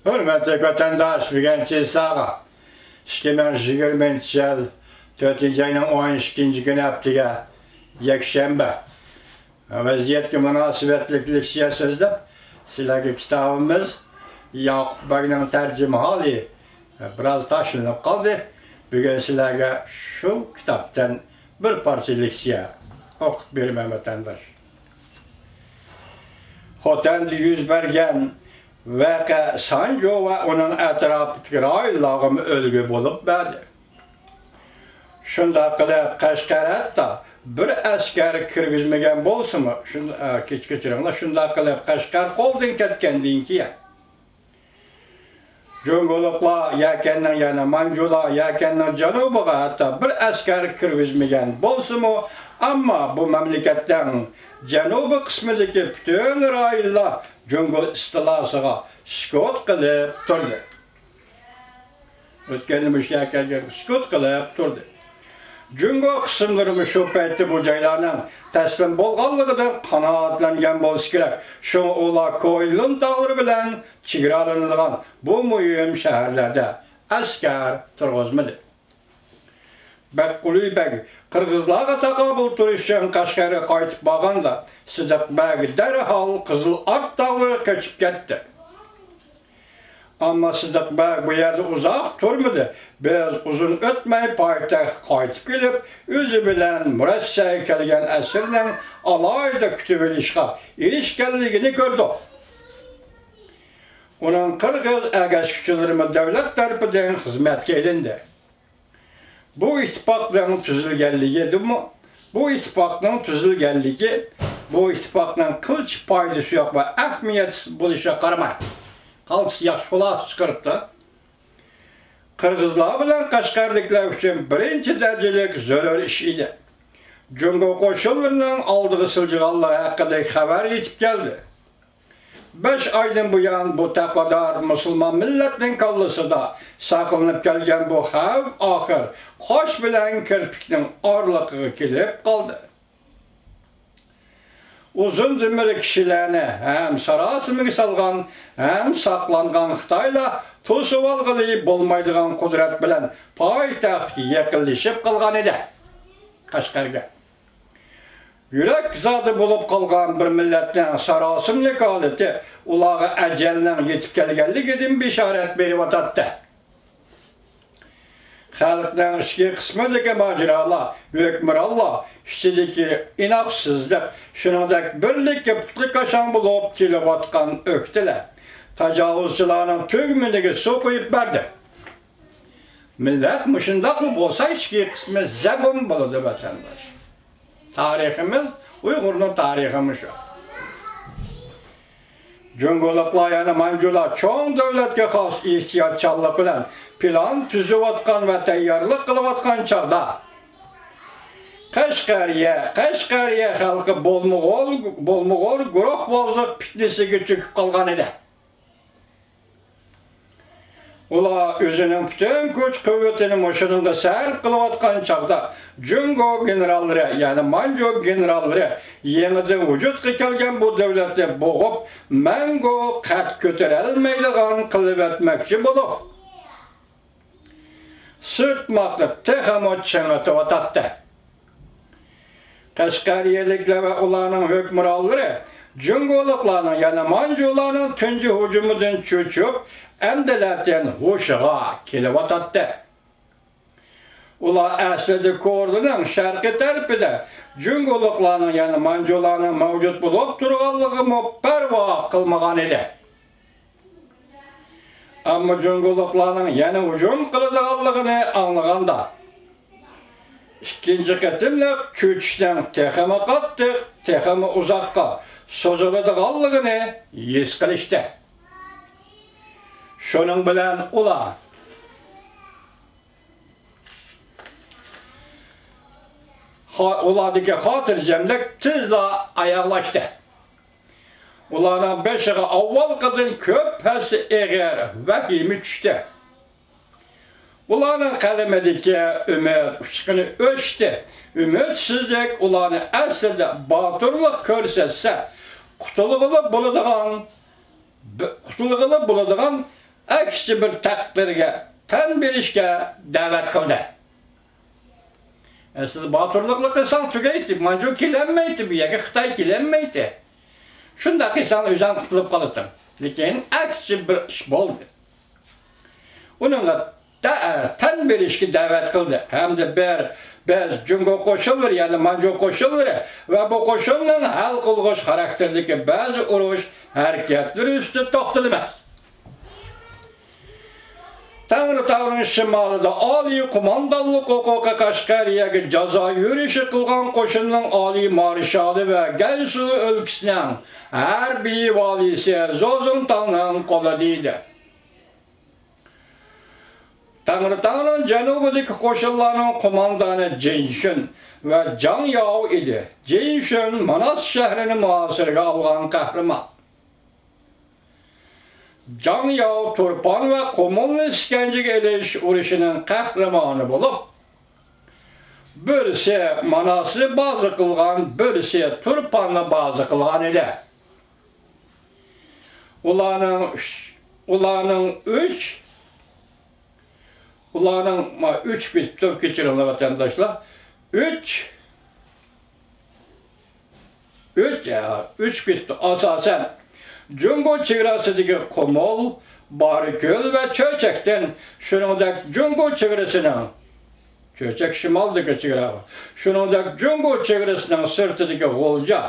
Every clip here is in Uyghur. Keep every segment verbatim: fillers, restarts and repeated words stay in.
ھۆرمەتلىك ۋەتەنداش، بۈگۈن سىلەرگە ئىككى مىڭ يىگىرمىنچى يىل تۆتىنچى ئاينىڭ ئون ئىككىنچى كۈنى، ھەپتىگە يەكشەنبە، ۋەزىيەتكە مۇناسىۋەتلىك لېكسىيە سۆزلەپ، سىلەرگە كىتابىمىز ياقۇپ بەگنىڭ تەرجىمىھالى بىراز تاشلىنىپ قالدى. بۈگۈن سىلەرگە شۇ كىتابتىن بىر پارچە لېكسىيە ئوقۇپ بېرىمەن، ۋەتەنداش. خوتەندە يۈز بەرگەن ۋەقە سانجۇ ۋە ئۇنىڭ ئەتراپىدىكى رايونلارغىمۇ ئۈلگە بولۇپ بەردى. شۇنداق قىلىپ، قەشقەر ھەتتا بىر ئەسكەر كىرگۈزمىگەن بولسىمۇ، شۇن-، ئە، كېچ-، كەچۈرۈڭلار، شۇنداق قىلىپ، قەشقەر قولدىن كەتكەندىن كېيىن، جۇڭگولۇقلار يەكەننىڭ، يەنى مانجۇلار يەكەننىڭ جەنۇبىغا ھەتتا بىر ئەسكەر كىرگۈزمىگەن بولسىمۇ، ئەمما بۇ مەملىكەتنىڭ جەنۇبىي قىسمىدىكى پۈتۈن رايونلار جۇڭگو ئىستىلاسىغا سۈكۈت قىلىپ تۇردى. ئۆتكەندە مۇشۇ يەرگە كەلگەن سۈكۈت قىلىپ تۇردى. جۇڭگو قىسىملىرىمۇ شۇ پەيتتە بۇ جايلارنىڭ تەسلىم بولغانلىقىدىن قانائەتلەنگەن بولسا كېرەك. شۇڭا ئۇلار كۇنلۇن تاغلىرى بىلەن چېگرالىنىدىغان بۇ مۇھىم شەھەرلەردە ئەسكەر تۇرغۇزمىدى. بەكقۇلى بەگ قىرغىزلارغا تاقابىل تۇرۇش ئۈچۈن قەشقەرگە قايتىپ بارغاندا، سىدىق بەگ دەرھال قىزىل ئات تاغلىرىغا قېچىپ كەتتى. ئەمما سىدىق بەگ بۇ يەردە ئۇزاق تۇرمىدى. بىراز ئۇزۇن ئۆتمەي پايتەختكە قايتىپ كېلىپ، ئۆزى بىلەن مۇرەسسەگە كەلگەن ئەسىرنىڭ ئالاھىدە كۈتۈۋېلىشقا ئېرىشكەنلىكىنى كۆردۇق. ئۇنىڭ قىرغىز ئەگەشكۈچىلىرىمۇ دۆلەت تەرىپىدىن خىزمەتكە ئېلىندى. بۇ ئىتتىپاقنىڭ تۈزۈلگەنلىكىدىنمۇ، بۇ ئىتتىپاقنىڭ تۈزۈلگەنلىكى، بۇ ئىتتىپاقنىڭ قىلچە پايدىسى يوق ۋە ئەھمىيەتسىز بولۇشىغا قارىماي، قالتىس ياخشى خۇلاسە چىقىرىپتۇ. قىرغىزلار بىلەن قەشقەرلىكلەر ئۈچۈن بىرىنچى دەرىجىلىك زۆرۈر ئىش ئىدى. جۇڭگو قوشۇنلىرىنىڭ ئالدىغا سىلجىغانلىقى ھەققىدىكى خەۋەر يېتىپ كەلدى. بەش ئايدىن بۇيان بۇ تەقۋادار مۇسۇلمان مىللەتنىڭ كاللىسىدا ساقلىنىپ كەلگەن بۇ خەۋپ ئاخىر قاش بىلەن كىرپىكنىڭ ئارىلىقىغا كېلىپ قالدى. ئۇزۇندىن بېرى كىشىلەرنى ھەم ساراسىمىگە سالغان، ھەم ساقلانغان خىتايلار توسۇۋالغىلى بولمايدىغان قۇدرەت بىلەن پايتەختكە يېقىنلىشىپ قالغان ئىدى، قەشقەرگە. يۈرەك زادى بولۇپ قالغان بىر مىللەتنىڭ ساراسىملىك ھالىتى ئۇلارغا ئەجەلنىڭ يېتىپ كەلگەنلىكىدىن بېشارەت بېرىۋاتاتتى. خەلقنىڭ ئىچكى قىسمىدىكى ماجىرالار، ھۆكۈمرانلار ئىچىدىكى ئىناقسىزلىق، شۇنىڭدەك بىرلىككە پۇتلىكاشاڭ بولۇپ كېلىۋاتقان ئۆكتىلەر، تاجاۋۇزچىلارنىڭ تۈگمىنىگە سۇ قۇيۇپ بەردى. مىللەت مۇشۇنداقلا بولسا، ئىچكى قىسمى زەبۇن بولىدۇ، ۋەتەنداش. تارىخىمىز، ئۇيغۇرنىڭ تارىخى مۇشۇ. جۇڭگولۇقلار، يەنى مانجۇلار چوڭ دۆلەتكە خاس ئېھتىياتچانلىق بىلەن پىلان تۈزۈۋاتقان ۋە تەييارلىق قىلىۋاتقان چاغدا، قەشقەرىيە، قەشقەرىيە خەلقى بولمىغۇر، بولمىغۇر گۇرۇھبازلىق پىتنىسىگە چۆكۈپ قالغان ئىدى. ئۇلار ئۆزىنىڭ پۈتۈن كۈچ-قۇۋۋىتىنى مۇشۇنىڭغا سەرپ قىلىۋاتقان چاغدا، جۇڭگو گېنېراللىرى، يەنى مانجۇ گېنېراللىرى يېڭىدىن ۋۇجۇدقا كەلگەن بۇ دۆلەتنى بوغۇپ، مەڭگۈ قەد كۆتۈرەلمەيدىغان قىلىۋەتمەكچى بولۇپ، سىرتماقنى تېخىمۇ چىڭىتىۋاتاتتى. قەشقەرىيەلىكلەر ۋە ئۇلارنىڭ ھۆكۈمرانلىرى جۇڭگولۇقلارنىڭ، يەنى مانجۇلارنىڭ تۇنجى ھۇجۇمىدىن چۆچۈپ، ئەمدىلەتىن ھوشىغا كېلىۋاتاتتى. ئۇلار ئەسلىدە كورلىنىڭ شەرقىي تەرىپىدە جۇڭگولۇقلارنىڭ، يەنى مانجۇلارنىڭ مەۋجۇت بولۇپ تۇرغانلىقىمۇ پەرۋا قىلمىغان ئىدى. ئەمما جۇڭگولۇقلارنىڭ يەنە ھۇجۇم قىلىدىغانلىقىنى ئاڭلىغاندا، ئىككىنچى قېتىملىق چۆچۈشنىڭ تېخىمۇ قاتتىق، تېخىمۇ ئۇزاققا سوزۇلىدىغانلىقىنى ھېس قىلىشتى. شۇنىڭ بىلەن ئۇلار، خا-، ئۇلاردىكى خاتىرجەملىك تېزلا ئاياغلاشتى. ئۇلارنىڭ بېشىغا ئاۋۋالقىدىن كۆپ ھەسسە ئېغىر ۋەھىمە چۈشتى. ئۇلارنىڭ قەلىمىدىكى ئۈمىد ئۇچقۇنى ئۆچتى. ئۈمىدسىزلىك ئۇلارنى ئەسلىدە باتۇرلۇق كۆرسەتسە، قۇتۇلغىلى بولىدىغان، قۇتۇلغىلى بولىدىغان، ئەكسىچە بىر تەقدىرگە تەن بېرىشكە دەۋەت قىلدى. ئەسلىدە باتۇرلۇقلا قىلساڭ تۈگەيتتى، مانجۇ كېلەلمەيتتى، بۇ يەرگە خىتاي كېلەلمەيتتى. شۇنداق قىلساڭ ئۆزۈڭ قۇتۇلۇپ قالاتتىڭ. لېكىن ئەكسىچە بىر ئىش بولدى. ئۇنىڭغا تە-، تەن بېرىشكە دەۋەت قىلدى ھەمدە بىر، بىز جۇڭگو قوشۇنلىرى، يەنى مانجۇ قوشۇنلىرى ۋە بۇ قوشۇننىڭ ھەل قىلغۇچ خاراكتېرىدىكى بەزى ئۇرۇش ھەرىكەتلىرى ئۈستىدە توختىلىمىز. تەڭرىتاغنىڭ شىمالىدا ئالىي قوماندانلىق ھوقۇقى قەشقەرىيەگە جازا يۈرۈشى قىلغان قوشۇننىڭ ئالىي مارشالى ۋە گەنسۇ ئۆلكىسىنىڭ ھەربىي ۋالىيسى زوزۇڭتاڭنىڭ قولىدا ئىدى. تەڭرىتاغنىڭ جەنۇبىدىكى قوشۇنلارنىڭ قوماندانى جېنشۈن ۋە جاڭ ياۋ ئىدى. جېنشۈن ماناس شەھىرىنى مۇھاسىرىگە ئالغان قەھرىمان. جاڭ ياۋ تۇرپان ۋە قۇمۇلنى ئىسكەنجىگە ئېلىش ئۇرۇشىنىڭ قەھرىمانى بولۇپ، بىرسى ماناسنى بازا قىلغان، بىرسى تۇرپاننى بازا قىلغان ئىدى. ئۇلارنىڭ ئۈچ، ئۇلارنىڭ ئۈچ، ئۇلارنىڭ، ما، ئۈچ بىتتۇ، كەچۈرۈڭلار ۋەتەنداشلار. ئۈچ، ئۈچ، ئۈچ بىتتۇ. ئاساسەن، جۇڭگو چېگراسىدىكى قۇمۇل، بارىكۆل ۋە چۆچەكتىن، شۇنىڭدەك جۇڭگو چېگرىسىنىڭ، چۆچەك شىمالدىكى چېگرا، شۇنىڭدەك جۇڭگو چېگرىسىنىڭ سىرتىدىكى غۇلجا،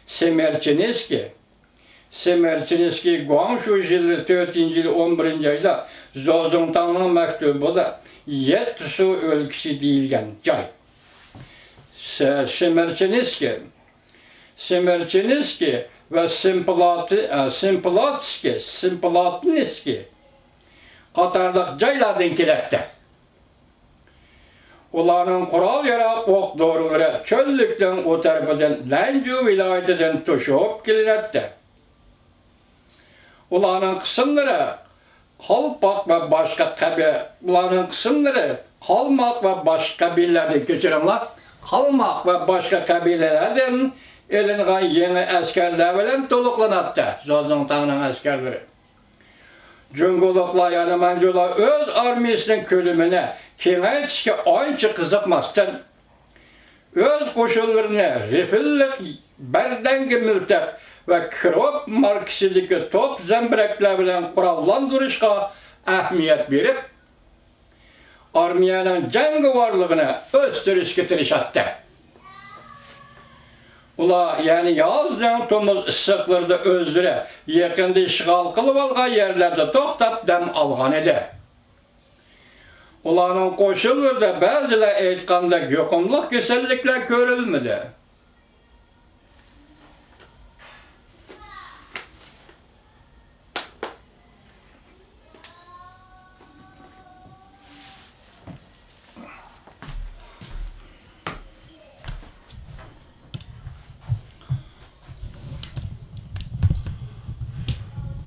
سېمېرچىنسكى، سېمېرچىنسكىي گۇاڭشۇ يىلى تۆتىنچى يىلى ئون بىرىنچى ئايدا زوزۇڭتاڭنىڭ مەكتۇبىدا يەتتىسۇ ئۆلكىسى دېيىلگەن جاي. سېمېرچىنسكىي، سېمېرچىنسكىي ۋە سىمپلاتى-، ئە، سىمپلاتسكىي، سىمپلاتنسكىي قاتارلىق جايلاردىن كېلەتتى. ئۇلارنىڭ قورال-ياراغ، ئوق-دورىلىرى چۆللۈكنىڭ ئۇ تەرىپىدىن، لەنجۇ ۋىلايىتىدىن توشۇپ كېلىنەتتى. ئۇلارنىڭ قىسىملىرى قالپاق ۋە باشقا قەبى-، ئۇلارنىڭ قىسىملىرى قالماق ۋە باشقا قەبىلىلەردىن، كەچۈرۈڭلار، قالماق ۋە باشقا قەبىلىلەردىن ئېلىنغان يېڭى ئەسكەرلەر بىلەن تولۇقلىناتتى زوزۇڭتاڭنىڭ ئەسكەرلىرى. جۇڭگولۇقلار، يەنى مانجۇلار ئۆز ئارمىيىسىنىڭ كۆلىمىنى كېڭەيتىشكە ئانچە قىزىقماستىن، ئۆز قوشۇنلىرىنى رىفىللىق بەردەڭگە مىلتىق ۋە كىروپ ماركىسىدىكى توپ زەمبىرەكلەر بىلەن قوراللاندۇرۇشقا ئەھمىيەت بېرىپ، ئارمىيەنىڭ جەڭگىۋارلىقىنى ئۆستۈرۈشكە تىرىشاتتى. ئۇلار، يەنى يازنىڭ تومۇز ئىسسىقلىرىدا ئۆزلىرى يېقىندا ئىشغال قىلىۋالغان يەرلەردە توختاپ دەم ئالغان ئىدى. ئۇلارنىڭ قوشۇنلىرىدا بەزىلەر ئېيتقاندەك يۇقۇملۇق كېسەللىكلەر كۆرۈلمىدى.